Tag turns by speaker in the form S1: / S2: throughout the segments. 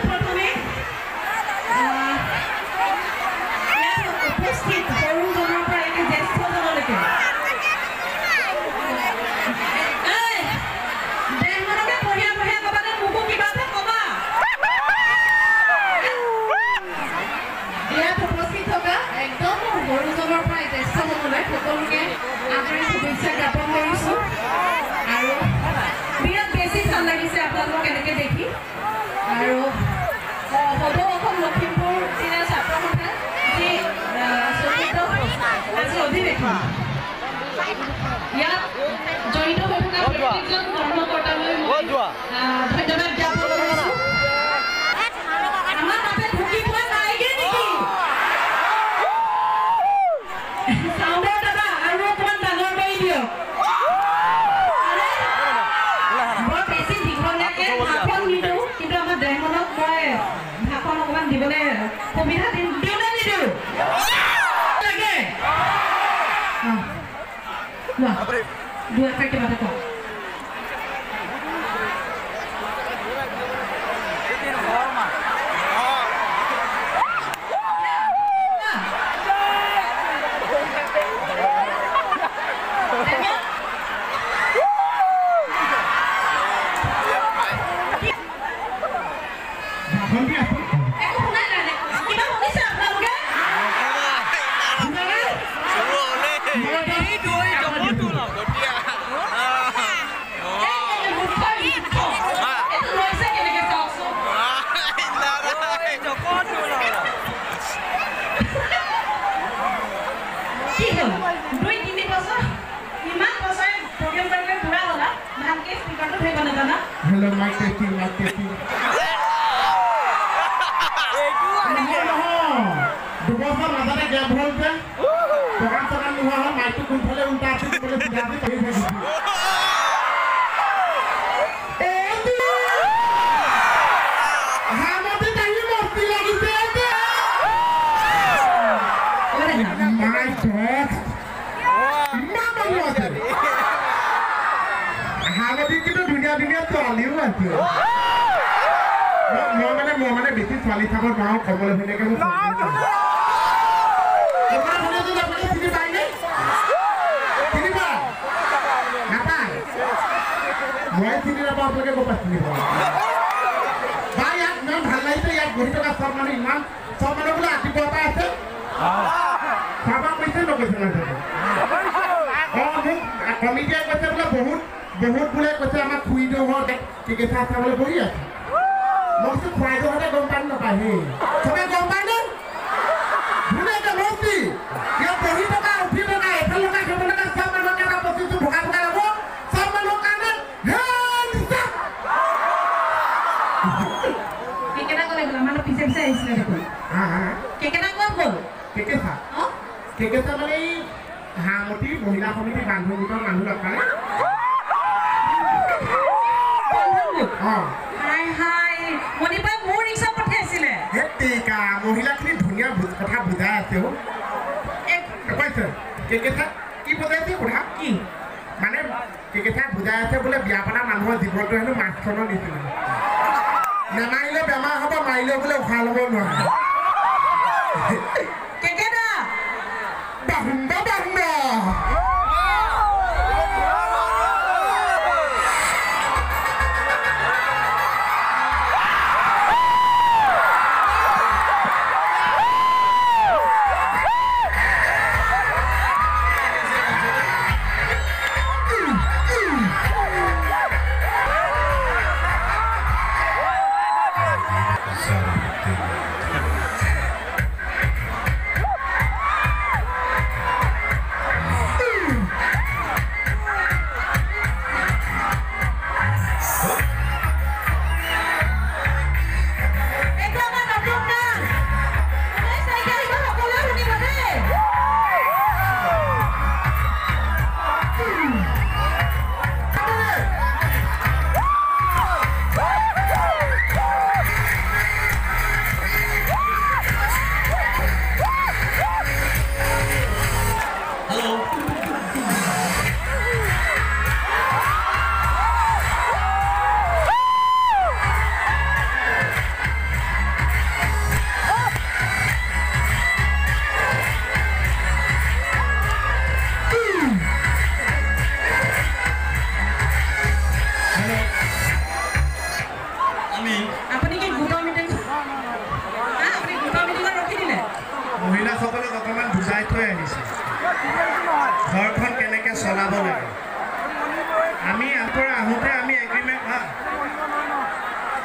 S1: প্ৰথমে ইয়াত উপস্থিত সৰুজনৰ পৰা একে জ্যেষ্ঠজনলৈকে দেহমনকে বঢ়িয়া বঢ়িয়া ক'বা, মোকো কিবা এটা ক'বা। ইয়াত উপস্থিত থকা একদম সৰুজনৰ পৰা জ্যেষ্ঠজনলৈ সকলোকে আন্তৰিক শুভেচ্ছা জ্ঞাপন কৰিছোঁ আৰু বিৰাট বেছি ভাল লাগিছে আপোনালোকক এনেকৈ দেখি। আৰু সদৌ অসম লখিমপুৰ জিলা ছাত্ৰ সন্থাৰ যি চতুৰ্থ আজি অধিৱেশন, ইয়াত জড়িত হৈ থকা প্ৰত্যেকজন কৰ্মকৰ্তালৈ মই ধন্যবাদ জ্ঞাপন কৰিছোঁ। আমাৰ তাতে ঢুকি পোৱা নাইগে নেকি? চাউণ্ডৰ দাদা আৰু অকণমান ডাঙৰ কৰি দিয়ক। বৰ বেছি দীঘলীয়াকৈ ভাষণ নিদিওঁ, কিন্তু আমাৰ দেহমনক মই ভাষণ অকণমান দিবলৈ সুবিধা দিম। দিওঁ নে নিদিওঁ? লাগে দুআষাৰ কিবা এটা কওক। একো শুনাই নাই, কিবা শুনিছে আপোনালোকে? এইটো লৈছে কেনেকে চাওকচোন। কি হ'ল, 2-3 বছৰ, ইমান বছৰে প্ৰগ্ৰেম কৰি কৰি বুঢ়া হ'লা, ভালকে স্পীকাৰটো ধৰিব নাজানা?
S2: Hello, mic testing, mic testing. নহয় নহয়, দুবছৰ মাজতে গেপ হ'ল যে প্ৰগ্ৰাম চগ্ৰাম নোহোৱা হ'ল, মাইকটো কোনফালে উল্টা আছে কোনফালে চিধা আছে পাহৰি থাকিছোঁ। হামতিত আহি মস্তি লাগিছে। মাই গড, ইমান মানুহ আছে হামতিত, কিন্তু ধুনীয়া ধুনীয়া ছোৱালীও আছে। মই মানে বেছি ছোৱালী চাব নোৱাৰো, ক'বলৈ ধুনীয়াকে মোক চিনি পায়নে? চিনি পায় নাপায়? মই চিনি নাপাওঁ, আপোনালোকে ক'ৰ পৰা চিনি পাব? বা ইয়াত ইমান ভাল লাগিছে, ইয়াত বহি থকা চব মানুহ, ইমান চব মানুহ বোলে ৰাতিপুৱাৰ পৰা আছে। খোৱা বোৱা কৰিছে নকৰিছে মানুহে? অঁ, মোক কমিটিয়ে কৈছে বোলে বহুত বহুত বোলে কৈছে আমাৰ খুৰীদেউহঁত চিকিৎসা চাবলৈ বহি আছে। মই কৈছোঁ খুৰাইদেউহঁতে গম পায় নাপায়? সেই চবে গম পায় নে? ধুনীয়াকে মস্তি ইয়াত বহি থকা, উঠি থকা, এফালে থকা সেইফালে থকা চব মানুহৰ কাৰণে বস্তুটো ভগা ভগা ল'ব, চব মানুহৰ কাৰণে।
S1: কেকেটা ক'লে গ'ল? মানুহ পিছে পিছে আহিছিলে দেখোন।
S2: হা হা,
S1: কেকেটা ক'ত গ'ল?
S2: কেকেচা?
S1: অঁ,
S2: কেকেচা মানে এই হাঁহমতি মহিলা সমিতি বান্ধৱ গোটৰ মানুহ নাপায়। অঁ,
S1: হাই হাই, মণিপাই মোৰ ৰিক্সা পঠিয়াইছিলে।
S2: সেই মহিলাখিনি ধুনীয়া কথা বুজাই আছে। অ, কৈছে কেকেচা কি বুজাইছে সোধা।
S1: কি
S2: মানে কেকেচাই বুজাই আছে বোলে বিয়া পতা মানুহৰ জীৱনটো হেনো মাছখনৰ নিচিনা, নামাৰিলে বেমাৰ হ'ব, মাৰিলে বোলে উশাহ ল'ব নোৱাৰে।
S1: কেকেদা
S2: বাহুম্বা বাহুম্বা।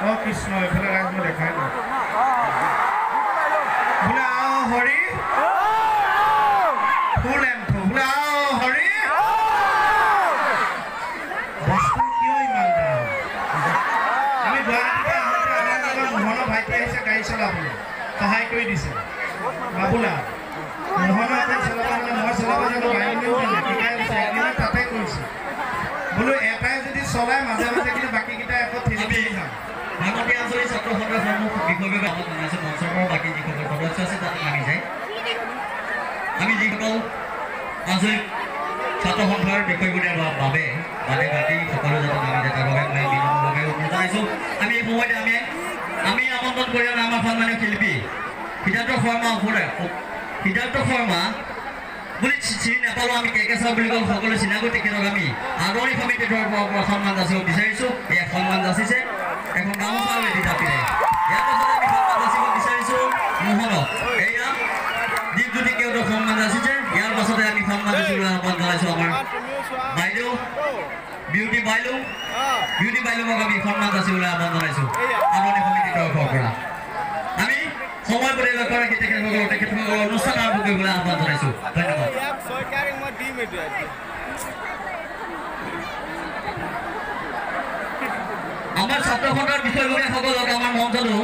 S3: অ কৃষ্ণ, এইফালে ৰাইজ মই দেখাই নাই। বোলে আও হৰি ফুল এমথু, বোলে আও হৰি। বস্তু কিয় ইমান দাম? আমি গুৱাহাটীৰ পৰা আহোঁতে আমাৰ লগত মোহনৰ ভাইটি আহিছে গাড়ী চলাবলৈ, সহায় কৰি দিছে। বাবুলা মোহনৰ অকণ চলাব মানে মই চলাব জানো, বাইদেউ জানে, শিকাই দিছে, এগ্ৰিমেণ্ট তাতে কৰিছে। বোলো এটাই যদি চলাই মাজে মাজে, কিন্তু বাকীকেইটাই আকৌ ঠেলি ঠেলি যাম।
S4: ভাগৱতী আঞ্চলিক ছাত্ৰ সন্থাৰ সন্মুখ বিষয়ববীয়া আহ্বান জনাইছোঁ। মঞ্চৰ পৰা বাকী যিসকল সদস্য আছে তাত নামি যায়। আমি যিসকল আঞ্চলিক ছাত্ৰ সন্থাৰ বিষয়ববীয়াৰ বাবে বাদে বাকী সকলো যাতে নামি যায় তাৰ বাবে মই বিনম্ৰভাৱে অনুৰোধ জনাইছোঁ। আমি এই সময়তে আমি আমন্ত্ৰণ কৰি অনা আমাৰ সন্মানীয় শিল্পী সিদ্ধাৰ্থ শৰ্মা ওপৰে, সিদ্ধাৰ্থ শৰ্মা বুলি চিনি নাপালোঁ আমি, কে কে ছাৰ বুলি ক'ল সকলো চিনাকি। তেখেতক আমি আদৰণি সমিতিৰ তৰফৰ পৰা সন্মান যাচিব বিচাৰিছোঁ। এই সন্মান যাচিছে এখন গামোচা আৰু এটি জাপিৰে। ইয়াৰ পাছতে আমি সন্মান যাচিব বিচাৰিছোঁ মোহনক, এয়া দীপজ্যোতি কেওটক সন্মান যাচিছে। ইয়াৰ পাছতে আমি সন্মান যাচিবলৈ আহ্বান জনাইছোঁ আমাৰ বাইদেউ বিউটি বাইলুং, বিউটি বাইলুঙক আমি সন্মান যাচিবলৈ আহ্বান জনাইছোঁ আদৰণি সমিতিৰ তৰফৰ পৰা। আমি সময় প্ৰতি লক্ষ্য ৰাখি তেখেতসকলৰ অনুষ্ঠান আৰম্ভ কৰিবলৈ আহ্বান জনাইছোঁ। ধন্যবাদ। আমাৰ ছাত্ৰ সন্থাৰ বিষয়ববীয়াসকলক আমাৰ মঞ্চটো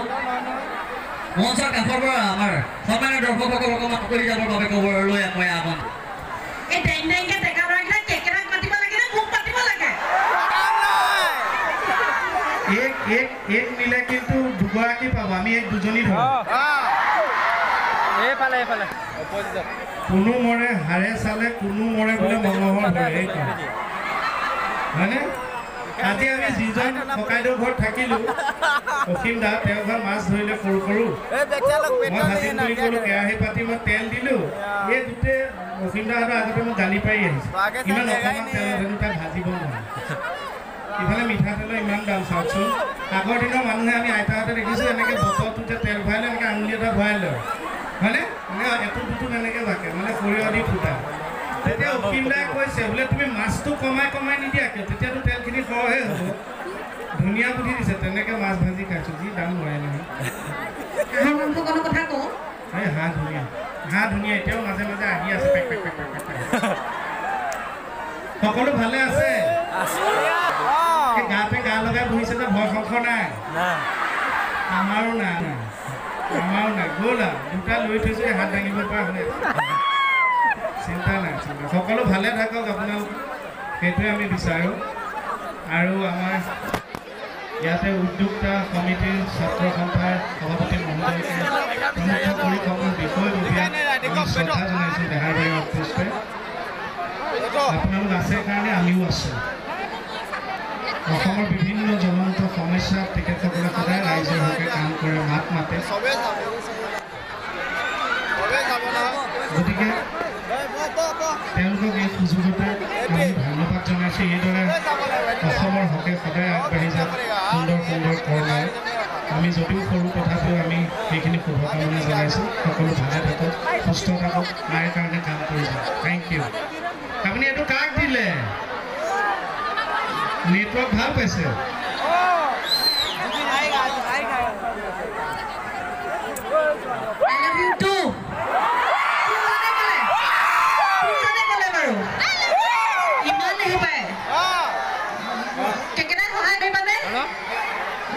S4: মঞ্চৰ কাষৰ পৰা আমাৰ সন্মানীয় দৰ্শকসকলক অকণমান আঁতৰি যাবৰ বাবে ক'বলৈ মই আহ্বান।
S1: এই ডেং ডেংকে ডেকা ল'ৰাকেইটা কেকেৰাক মাতিব লাগে নে মোক মাতিব লাগে?
S3: এক এক এক নিলে কিন্তু দুগৰাকী পাব, আমি এক দুজনী ধৰোঁ। কোনো মৰে হাৰে চালে, কোনো মৰে বোলে মঙহৰ ভৰে, হয়নে? আজি আমি যিজন ককাইদেউৰ ঘৰত থাকিলো, অসীম দা, তেওঁৰ ঘৰত মাছ ধৰিলে সৰু সৰু, মই ভাজিম বুলি ক'লো, কেৰাহী পাতি মই তেল দিলো। এই গোটেই অসীম দাহঁতৰ আগতে মোক গালি পাৰি আহিছে, ইমান অকণমান তেলত হেনো তাক ভাজিব নোৱাৰে। ইফালে মিঠাতেলৰ ইমান দাম, চাওকচোন। আগৰ দিনৰ মানুহে, আমি আইতাহঁতে দেখিছোঁ, এনেকৈ বটলটোতে তেল ভৰাই লয়, এনেকৈ আঙুলি এটা ভৰাই লয়, হয়নে? মানে এটোপ দুটোপ এনেকৈ বাকে, মানে সৰিয়হ দি ফুটা। তেতিয়া অসীম দাই কৈছে বোলে তুমি মাছটো কমাই কমাই নিদিয়া কিয়, তেতিয়াতো তেলখিনি সৰহে হ'ব। ধুনীয়া বুদ্ধি দিছে। তেনেকৈ মাছ ভাজি খাইছোঁ, যি দাম নোৱাৰে নহয়।
S1: হাঁহৰ মাংস কোনো কথা কওঁ?
S3: এই হাঁহ ধুনীয়া, হাঁহ ধুনীয়া, এতিয়াও মাজে মাজে আহি আছে। Pack pack pack pack pack. সকলো ভালে আছে? গাতে গা লগাই বহিছে যে, ভয় সংশ নাই? আমাৰো নাই, আমাৰো নাই। গ'ল আৰু দুটা লৈ থৈছোঁ, হাত দাঙিব পৰা হৈ আছে। চিন্তা নাই, চিন্তা। সকলো ভালে থাকক আপোনালোক, সেইটোৱে আমি বিচাৰোঁ। আৰু আমাৰ ইয়াতে উদ্যোক্তা সমিতিৰ ছাত্ৰ সন্থাৰ সভাপতি মহোদয়কে প্ৰমুখ কৰি সকলো বিষয়ববীয়াক আমি শ্ৰদ্ধা জনাইছোঁ বেহাৰবাৰী আউটপোষ্টে। আপোনালোক আছে কাৰণে আমিও আছোঁ। অসমৰ বিভিন্ন জ্বলন্ত সমস্যাত তেখেতসকলে সদায় ৰাইজৰ হকে কাম কৰে, মাত মাতে। গতিকে তেওঁলোকক এই সুযোগতে আমি ধন্যবাদ জনাইছোঁ। এইদৰে অসমৰ হকে সদায় আগবাঢ়ি যাওক সুন্দৰ সুন্দৰ কৰ্মৰে। আমি যদিও সৰু, তথাপিও আমি সেইখিনি শুভকামনা জনাইছোঁ। সকলো ভালে থাকক, সুস্থ থাকক, মাৰ কাৰণে কাম কৰি যাওক। Thank you. আপুনি এইটো কাক দিলে? নেটৱৰ্ক ভাল পাইছে?
S1: I love you too. কোনজনে ক'লে? কোনজনে ক'লে বাৰু? ইমান নেহেপায়। কেকেৰাই সহায় কৰিবানে?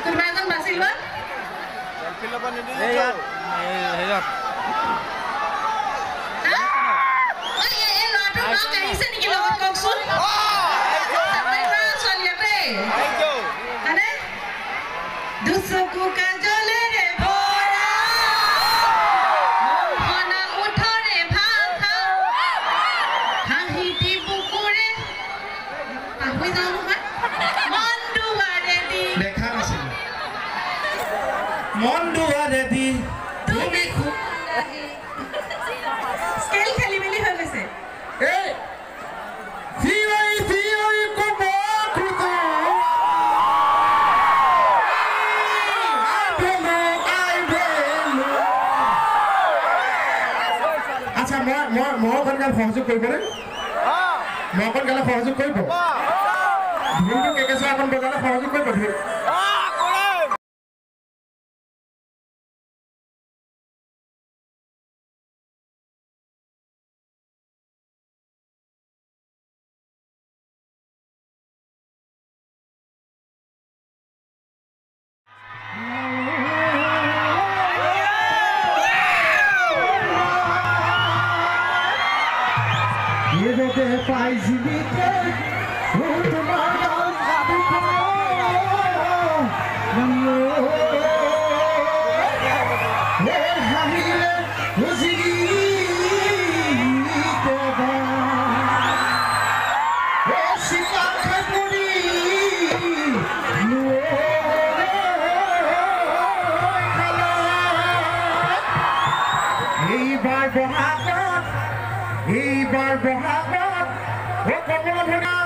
S1: কোনোবা এজন বাছি লোৱা। ঐ, এই ল'ৰাটোৰ মাক আহিছে নেকি লগত কওকচোন? চাকৰি কৰা ছোৱালী ইয়াতে। হয়নে? দুচকু কাজলেৰে ভৰা, মোহনা ওঠৰে ভাষা, হাঁহিটি বুকুৰে পাহৰি যাওঁ নহয়, মন দুৱাৰে দি
S3: দেখা নাছিলোঁ। মন দুৱাৰে দি
S1: তুমি স্কেল খেলি মেলি হৈ গৈছে।
S2: এই চিঞৰি চিঞৰি ক'ব খোজো, I ভেলু, I ভেলু। আচ্ছা, মই মই মই অকণ গাল সহযোগ কৰিবনে? মই অকণ গালে সহযোগ কৰিব? ঢোলটো কেকেচা অকণ বজালে সহযোগ কৰিব? ঢোল। পাইছিলিকে তোমাৰ হাঁহিলে এইবাৰ বহাগত এইবাৰ বহাগত ও কমল ভৰা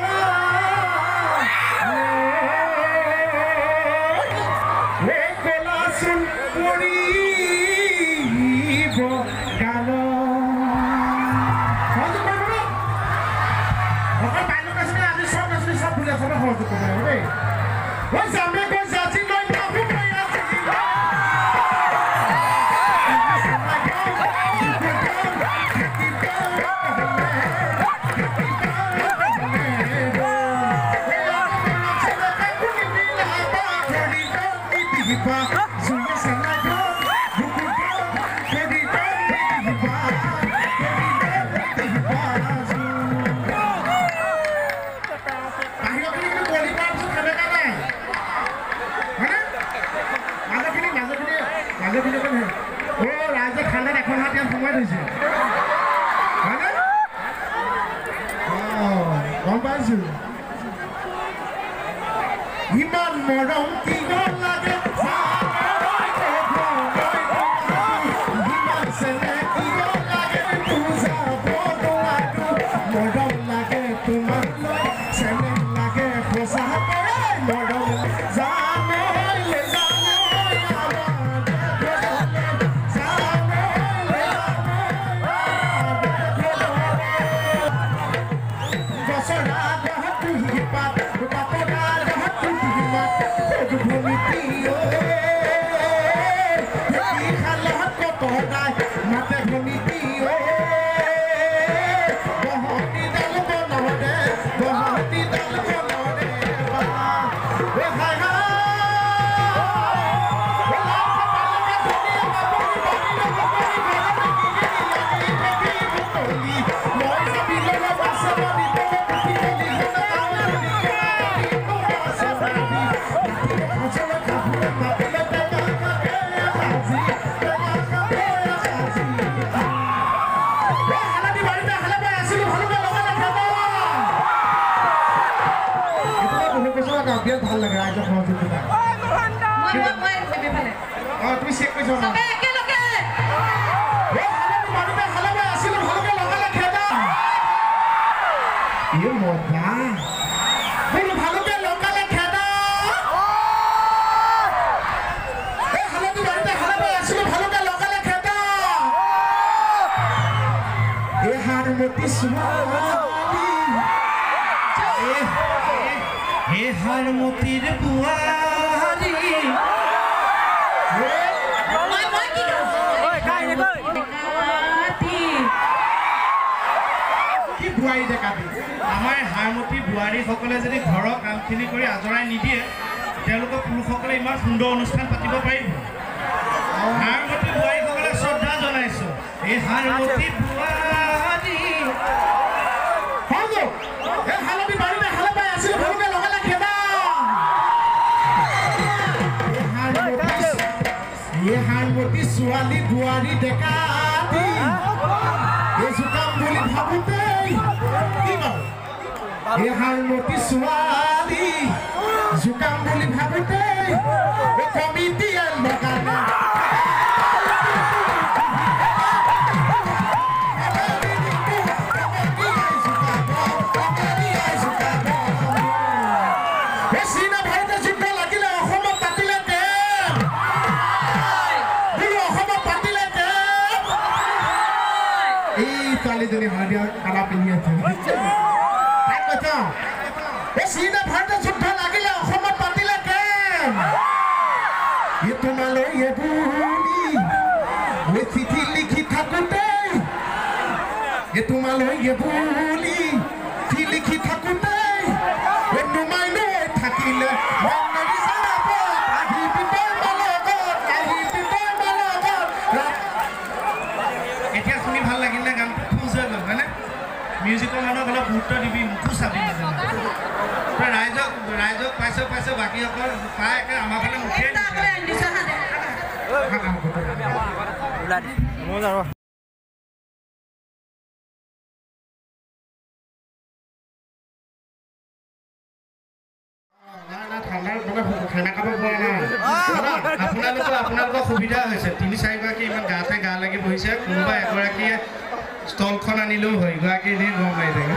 S2: ও কলাচোন পৰিব গান। সহযোগ কৰিব ন? অকল বাইদেউ নাচনী আজি চব নাচনী চব ফুলি চবে সহযোগ কৰিব লাগিব দেই। ঐ যামে গৈ জাজি লৈ নাহো মই আজি। ৰাইজে ঠাণ্ডাত এখন হাত ইয়াত সোমাই থৈছে হয়নে? গম পাইছো। ইমান মৰম কিয় লাগে মৰম লাগে তোমাক চেনেহ লাগে সঁচাকৈ মৰম জানে বিৰাট ভাল লাগে ৰাইজৰ সহযোগিতা। তুমি চেক কৰিছা মজা বোলো ভালকে লগালে খেদা হালধি বাৰীতে হালাবাই আছিলো ভালকে লগালে খেদা এই হাৰমতী ছোৱালী
S3: হে হাৰমতিৰ বোৱাৰী
S2: কি বোৱাৰী ডেকাটি।
S3: আমাৰ হাৰমতী বোৱাৰীসকলে যদি ঘৰৰ কামখিনি কৰি আজৰাই নিদিয়ে তেওঁলোকৰ পুৰুষসকলে ইমান সুন্দৰ অনুষ্ঠান পাতিব পাৰিব। হাৰমতী বোৱাৰীসকলে শ্ৰদ্ধা জনাইছো। এই হাৰমতী বোৱাৰী
S2: হালধি বাৰীতে হালাবাই আছিলো ভালকে লগালে খেদা এই হাৰমতী ছোৱালী বোৱাৰী ডেকাটি এই জোকাম বুলি ভাবোতেই কি বাৰু এই হাৰমতী ছোৱালী জোকাম বুলি ভাবোতেই কমিটিয়ে লগালে ছোৱালীজনী হালধীয়া কালা পিন্ধি আছে। চীনা ভাৰতৰ যুদ্ধ লাগিলে অসমত পাতিলে কেম তোমালৈ বুলি চিঠি লিখি থাকোতে তোমালৈ বুলি লিখি থাকোতে নুমাই নৈ থাকিলে
S3: এতিয়া শুনি ভাল লাগিল নে গানটো? খুজ হৈ গ'ল হয়নে? মিউজিকৰ মানুহক অলপ গুৰুত্ব গুৰুত্ব দিবি, মোকো চাবি মাজে মাজে। তই ৰাইজক ৰাইজক পাইছ পাইছ, বাকীসকল পাই একে আমাৰ ফালে মুখেই। আপোনালোকৰ আপোনালোকৰ সুবিধা হৈছে, তিনি চাৰিগৰাকী ইমান গাতে গা লাগি বহিছে, কোনোবা এগৰাকীয়ে ষ্টলখন আনিলেও হয়, ইগৰাকী এনেই গৰম মাৰি থাকে।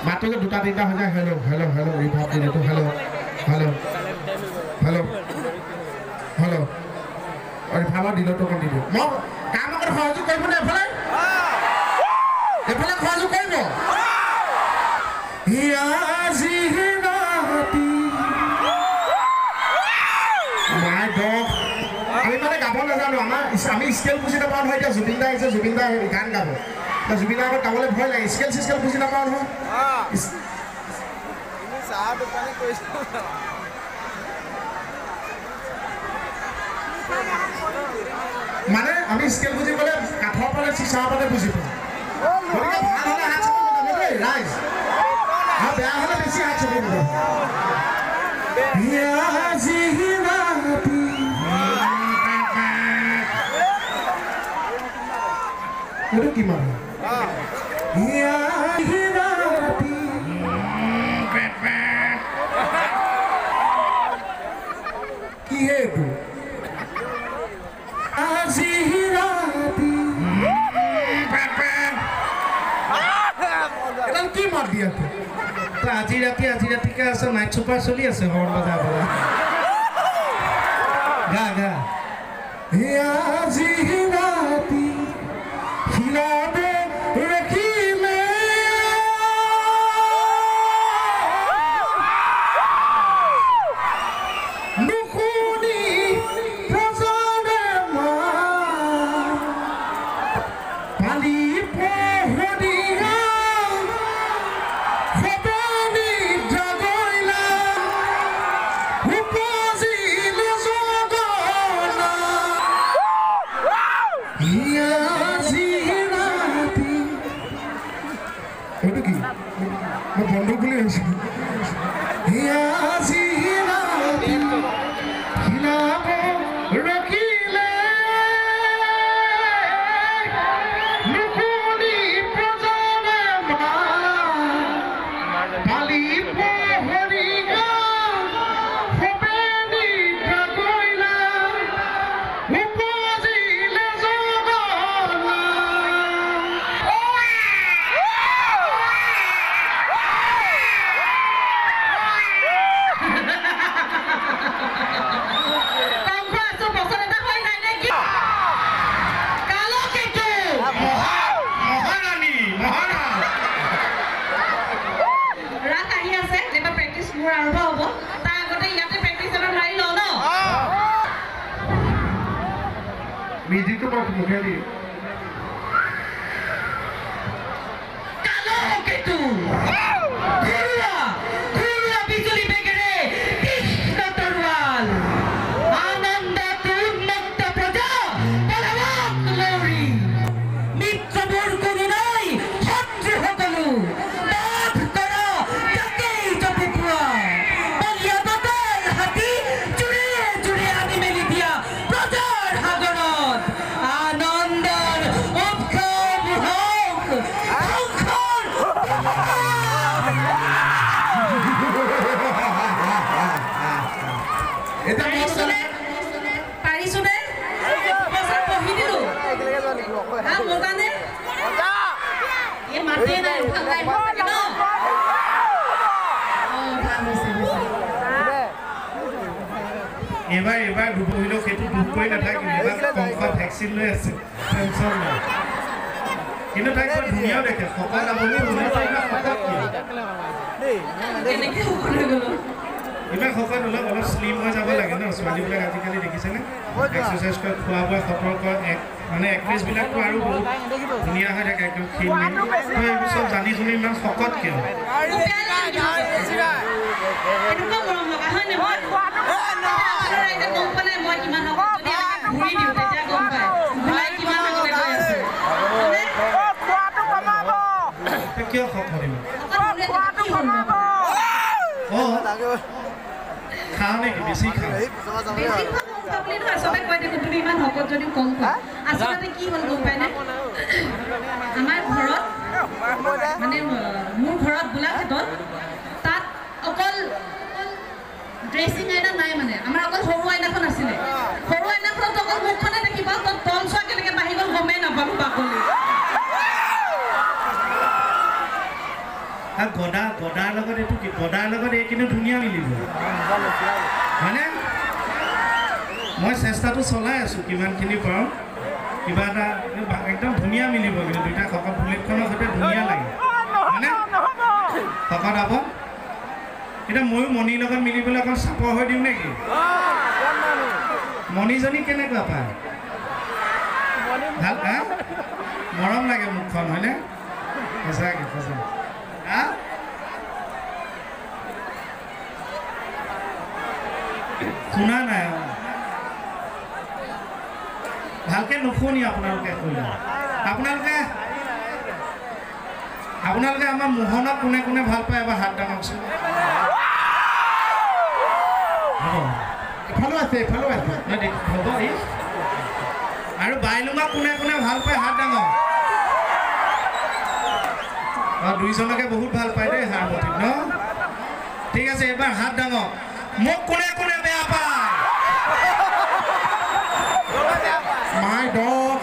S2: মাতটো যে দুটা তিনিটা হৈ যায়, হেল্ল' হেল্ল' হেল্ল' ৰিভাৰ্ব দিলেতো, হেল্ল' হেল্ল' হেল্ল' হেল্ল' ৰিভাৰ্বৰ দিলতো অকণ দি দিওঁ। মই কাম অকণ সহযোগ কৰিব নে? এফালে এফালে সহযোগ কৰিব। আমি মানে গাব নাজানো, আমাৰ আমি স্কেল বুজি নাপাওঁ নহয়। এতিয়া জুবিন দা আহিছে, জুবিন দা গান গাব, জুবিন দাৰ আগত গাবলৈ ভয় লাগে, স্কেল চিস্কেল বুজি নাপাওঁ নহয়। মানে আমি স্কেল বুজি পালে কাঠৰ পালে চিচাৰ পালে বুজি পাওঁ, গতিকে ভাল হ'লে হাত চাপৰি বজাব দেই ৰাইজ, আৰু বেয়া হ'লে বেছি হাত চাপৰি বজাব। এইটো কি মানুহ? কি হে এইটো? এডাল কি মাত দি আছে?
S3: আজি ৰাতি আজি ৰাতিকে আছে, নাইট চুপাৰ চলি আছে, হৰ্ণ বজা বজা গা গা।
S2: আজি ৰাতি শিলাবে ৰখিলে নুশুনি প্ৰজাৰে পালি পহৰীয়া সবে নিদ্ৰা গৈলা উপজিলে জগনা। এইটো কি? মই বন্ধু বুলি ভাবিছিলোঁ। ৰখিলে নুশুনি প্ৰজাৰে পালি পহৰীয়া সবে নিদ্ৰা গৈলা উপজিলে জগনা।
S3: মহাৰাণী মহাৰাজ
S1: ৰাস আহি আছে, এইবাৰ প্ৰেক্টিচ মোৰ আৰম্ভ হ'ব, তাৰ আগতে ইয়াতে প্ৰেক্টিচ এবাৰ মাৰি লওঁ ন।
S2: মিউজিকটো মই মুখে দিম।
S1: কালকেতু ঘৰুৱা ঘৰুৱা বিজুলী বেগেৰে কৃষ্ণ তৰোৱাল, আনন্দত উন্মত্ত প্ৰজা পলাওক লৌৰি, মিত্ৰবোৰ কোনো নাই শত্ৰু সকলো, বধ কৰা তাকেই জপি পোৱা, বলীয়া দঁতাল হাতী জোৰে জোৰে আনি মেলি দিয়া প্ৰজাৰ সাগৰত, আনন্দৰ উৎসৱ হওক ধ্বংসৰ।
S2: এতিয়া মই
S1: পাৰিছোনে? পাৰিছোনে? বছৰ পঢ়ি দিলো। হা, মজানে? এই মাতেই নাই, ভাল নাই চাগে ন? অঁ, ভাল হৈছে, হৈছে।
S3: এইবাৰ এইবাৰ দুবহিলেও সেইটো দুখ কৰি নাথাকিম, এইবাৰ কংস ভেকচিন লৈ আছে, টেনচন নাই। কিন্তু তাইক বৰ ধুনীয়াও দেখে, শকত আপুনি ইমান শকত কিয়?
S1: কেনেকে শকত হৈ গ'লো?
S3: ইমান শকত অলপ অলপ শ্লিম হৈ যাব লাগে ন ছোৱালীবিলাক আজিকালি, দেখিছেনে? এক্সাৰচাইজ কৰে, খোৱা বোৱা সতৰ্ক, এক মানে এক্ট্ৰেছবিলাকতো আৰু বহুত ধুনীয়া হৈ থাকে, একদম ক্ষীণ মিন। তই এইবোৰ চব জানি শুনি ইমান শকত কিয়?
S1: মোক বেয়া লাগে নেকি? এনেকুৱা মৰম লগা হয় নে মই? আপোনালোকৰ ৰাইজে গম পোৱা নাই মই কিমান শকত। যদি এনেকে ঘূৰি দিওঁ তেতিয়া গম পায়। ঘূৰাই কিমান
S3: কিয় শকত ইমান? অঁ, খাওঁ নেকি? বেছি খাওঁ।
S1: বেছি খোৱা কম খোৱা বুলি নহয়, চবে কয় দেখোন তুমি ইমান শকত যদিও কম খোৱা। আচলতে কি হ'ল গম পায়নে? আমাৰ ঘৰত মানে মোৰ ঘৰত গোলাঘাটত তাত অকল ড্ৰেছিং আইনা নাই, মানে আমাৰ অকল সৰু আইনাখন আছিলে। সৰু আইনাখনত অকল মুখখনে দেখিবা, তাত তল চোৱা কেনেকৈ বাঢ়ি গ'ল গমেই নাপালোঁ বাকলি।
S3: গদা গদাৰ লগত এইটো কি? গদাৰ লগত এই কিন্তু ধুনীয়া মিলিব, হয়নে? মই চেষ্টাটো চলাই আছোঁ কিমানখিনি পাৰোঁ, কিবা এটা একদম ধুনীয়া মিলিব কিন্তু দুইটা শকত বুলেটখনৰ সৈতে ধুনীয়া লাগে, হয়নে? শকত আৱত। এতিয়া ময়ো মণিৰ লগত মিলিবলৈ অকণ চাপৰ হৈ দিওঁ নেকি? মণিজনী কেনেকুৱা পায়? ভাল হা? মৰম লাগে মুখখন, হয়নে? সঁচাকৈ সঁচাকৈ। হা, শুনা নাই? ভালকে নুশুনি আপোনালোকে কৰিলে। আপোনালোকে আপোনালোকে আমাৰ মোহনক কোনে কোনে ভাল পায় এবাৰ হাত দাঙকচোন। হ'ব,
S2: এফালো আছে, এফালো আছে।
S3: হ'ব। আৰু বাইলুঙাক কোনে কোনে ভাল পায় হাত ডাঙক। অঁ, দুইজনকে বহুত ভাল পায় দেই হাৰমতিত ন? ঠিক আছে, এইবাৰ হাত ডাঙক। মোক কোনে কোনে বেয়া পায়?
S2: মাই ডগ,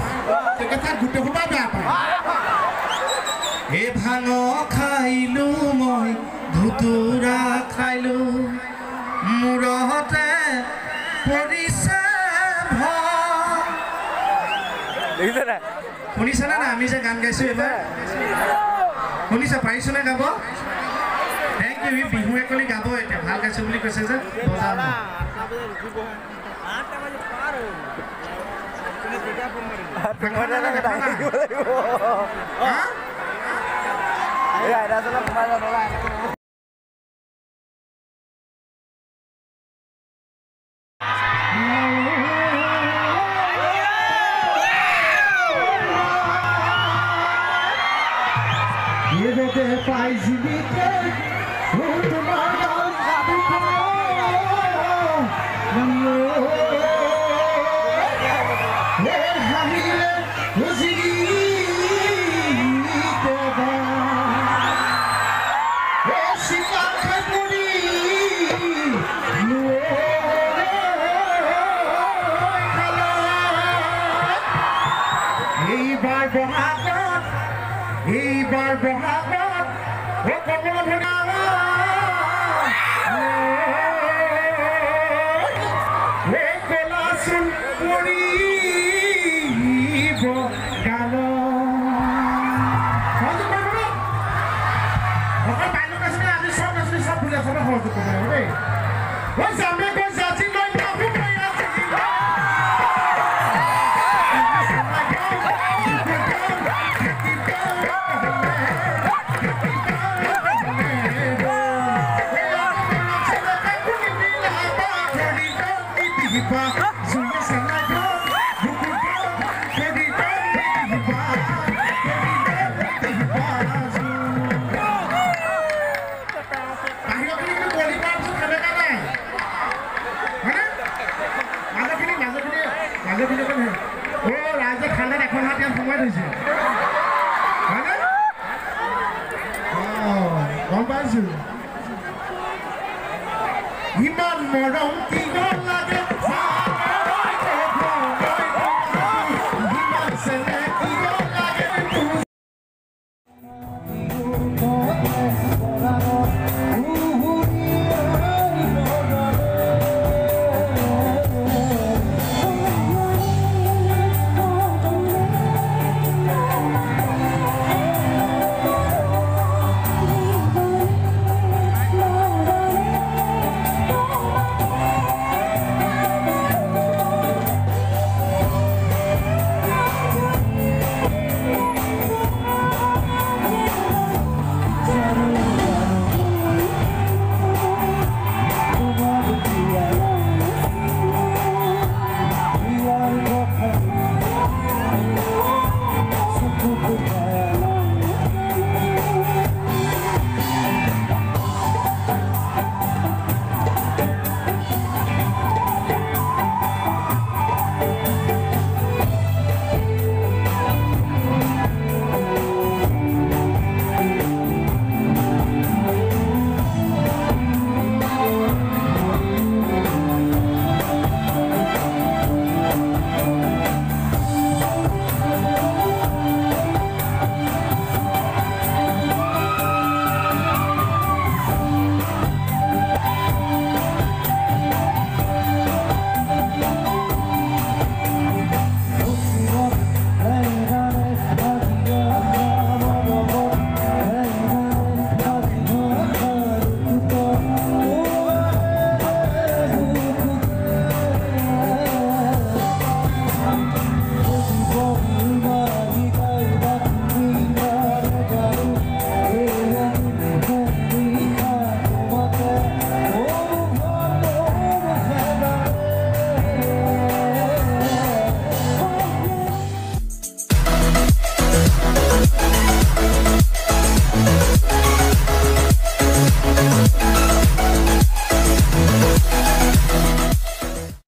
S2: তেখেত গোটেই সোপা বেয়া পায়।
S3: এই ভাঙ খাইলো মই, ধুতুৰা খাইলো, মূৰতে পৰিছে। শুনিছেনে নাই আমি যে গান গাইছো এইবাৰ? শুনিছে? পাৰিছোনে গাব? Thank U. Bihu একলি গাব এতিয়া, ভাল গাইছো বুলি কৈছে যে। বজাম।
S2: এইবাৰ বহাগত, এইবাৰ বহাগত কলাচোন পৰিব গাল। অকল বাইলুক আছিলে, আজি চব নাচনী চব ফুলে চবে সহযোগ কৰিব লাগিব দেই। যামে গৈ আজি লৈ ৰাইজে ঠাণ্ডাত এখন হাত ইয়াত সোমাই থৈছে, হয়নে? অঁ, গম পাইছো। ইমান মৰম কি